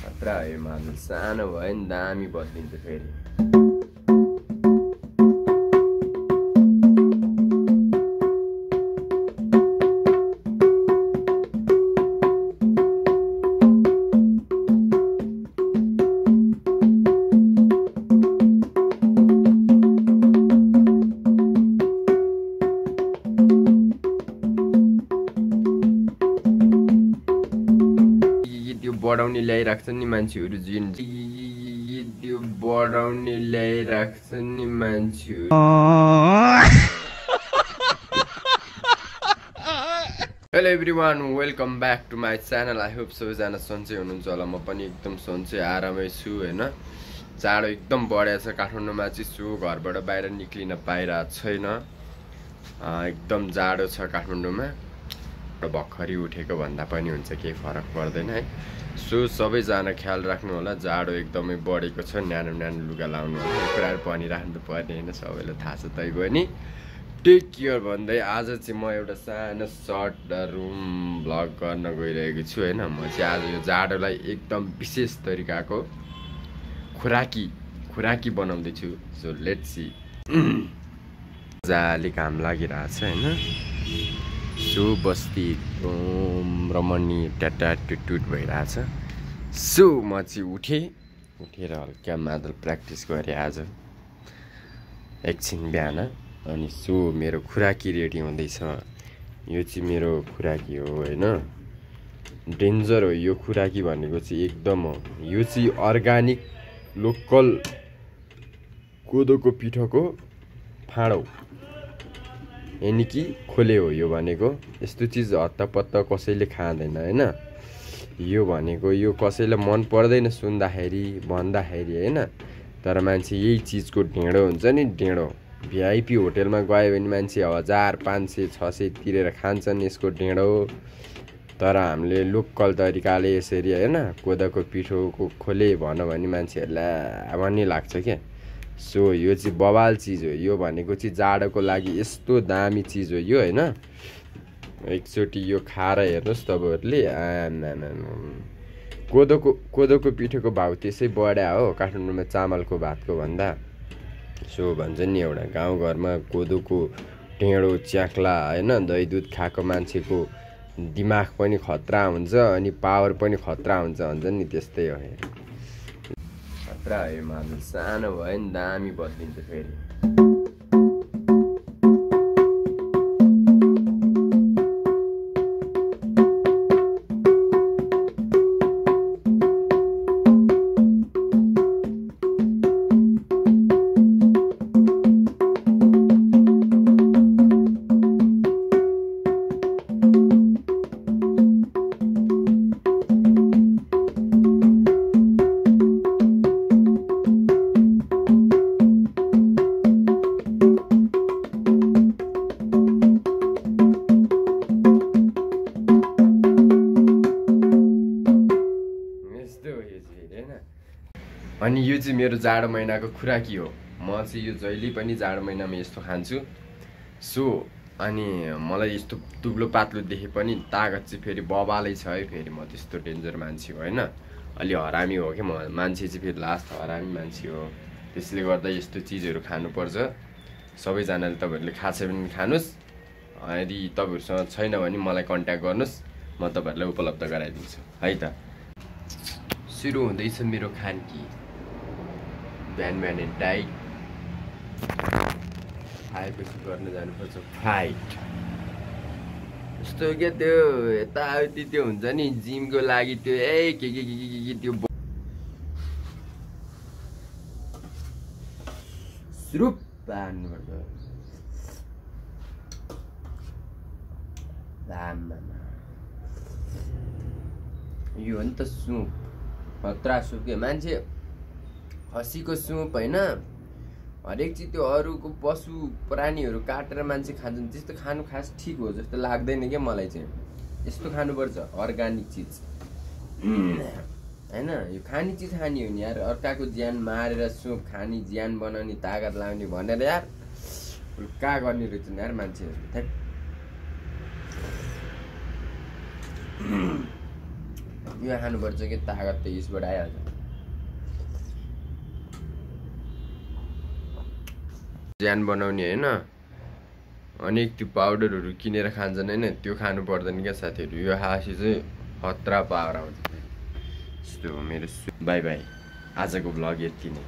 खतरा हो मादल सानो भयो नि दामी बदलिन्छ फेरि बढाउने ल्याइराख्छन् नि मान्छेहरू जुन त्यो बढाउने ल्याइराख्छन् नि मान्छेहरू hello everyone welcome back to my channel I hope सबैजना सन्चै हुनुहुन्छ होला म पनि एकदम सन्चै आरामै छु होइन जाडो एकदम बढेको छ काठमाडौँमा चाहिँ छु घरबाट बाहिर निक्लिन पाइरहेको छैन एकदम जाडो छ काठमाडौँमा भर्खरै उठेको भन्दा पनि हुन्छ केही फरक पर्दैन है सो सबैजना ख्याल राख्नु होला जाडो एकदमै बढेको छ न्यानो न्यानो लुगा लाउनु होला यो कुराहरू भनिराख्नु पर्ने होइन सबैलाई थाहा छ तै पनि टेक केयर भन्दै आज चाहिँ म एउटा सानो सर्ट रुम भ्लग गर्न गइरहेको छु होइन म चाहिँ आज यो जाडोलाई एकदम विशेष तरिकाको खुराकी बनाउँदैछु सो लेट्स सी जाली घाम लागिरहेछ होइन सो बस्ती एकदम रमणीय ट्याटाटुट भइरहेछ सो म चाहिँ उठेर हल्का मादल प्र्याक्टिस गरेँ आज एकछिन बिहान अनि सो मेरो खुराकी रेडी हुँदैछ यो चाहिँ मेरो खुराकी हो होइन डेन्जर हो यो खुराकी भनेको चाहिँ एकदम हो यो चाहिँ अर्ग्यानिक लोकल कोदोको पिठोको फाँडो यानि कि खोले हो यो भनेको यस्तो चिज हत्तपत्त कसैले खाँदैन होइन यो भनेको यो कसैलाई मन पर्दैन सुन्दाखेरि भन्दाखेरि होइन तर मान्छे यही चिजको ढेँडो हुन्छ नि ढेँडो भिआइपी होटेलमा गयो भने मान्छे 1000, 500, 600 तिरेर खान्छन् यसको ढेँडो तर हामीले लोकल तरिकाले यसरी होइन कोदोको पिठोको खोले भनौँ भने मान्छेहरूलाई भन्ने लाग्छ क्या सो यो चाहिँ बवाल चिज हो यो भनेको चाहिँ जाडोको लागि यस्तो दामी चिज हो यो होइन एकचोटि यो खाएर हेर्नुहोस् तपाईँहरूले कोदोको पिठोको भाउ त्यसै बढ्या हो काठमाडौँमा चामलको भातको भन्दा सो भन्छ नि एउटा गाउँघरमा कोदोको ढेँडो च्याख्ला होइन दही दुध खाएको मान्छेको दिमाग पनि खतरा हुन्छ अनि पावर पनि खतरा हुन्छ भन्छ नि त्यस्तै हो खतरा हो मादल सानो भयो नि दामी बदलिन्छ फेरि अनि यो चाहिँ मेरो जाडो महिनाको खुराकी हो म चाहिँ यो जहिले पनि जाडो महिनामा यस्तो खान्छु सो अनि मलाई यस्तो दुब्लो पातलो देखे पनि तागत चाहिँ फेरि बबालै छ है फेरि म त्यस्तो डेन्जर मान्छे हो होइन अलि हरामी हो कि म मान्छे चाहिँ फेरि लास्ट हरामी मान्छे हो त्यसले गर्दा यस्तो चिजहरू खानुपर्छ सबैजनाले तपाईँहरूले खाछ भने खानुहोस् यदि तपाईँहरूसँग छैन भने मलाई कन्ट्याक्ट गर्नुहोस् म तपाईँहरूलाई उपलब्ध गराइदिन्छु है त सुरु हुँदैछ मेरो खानकी बिहान डाइट खाएपछि गर्न जानुपर्छ फाइट यस्तो क्या त्यो यताउति त्यो हुन्छ नि जिमको लागि त्यो के त्यो सुरुप हान्नुपर्छ यो हो नि त सुप खतरा सुप के मान्छे खसीको सुप होइन हरेक चिज त्यो अरूको पशु प्राणीहरू काटेर मान्छे खान्छन् त्यस्तो खानु खास ठिक हो जस्तो लाग्दैन क्या मलाई चाहिँ यस्तो खानुपर्छ अर्ग्यानिक चिज होइन यो खाने चिज खाने हो नि यार अर्काको ज्यान मारेर सुप खाने ज्यान बनाउने तागत लाउने भनेर यार कहाँ गर्ने रहेछ यार मान्छेहरू यो खानुपर्छ कि तागत त्यसबाट आइहाल्छ। ज्यान बनाउने होइन अनेक त्यो पाउडरहरू किनेर खान्छन् होइन, त्यो खानु पर्दैन क्या साथीहरू। यो खाएपछि चाहिँ खतरा पावर आउँछ। यस्तो हो मेरो। बाई बाई, आजको भ्लग यति नै।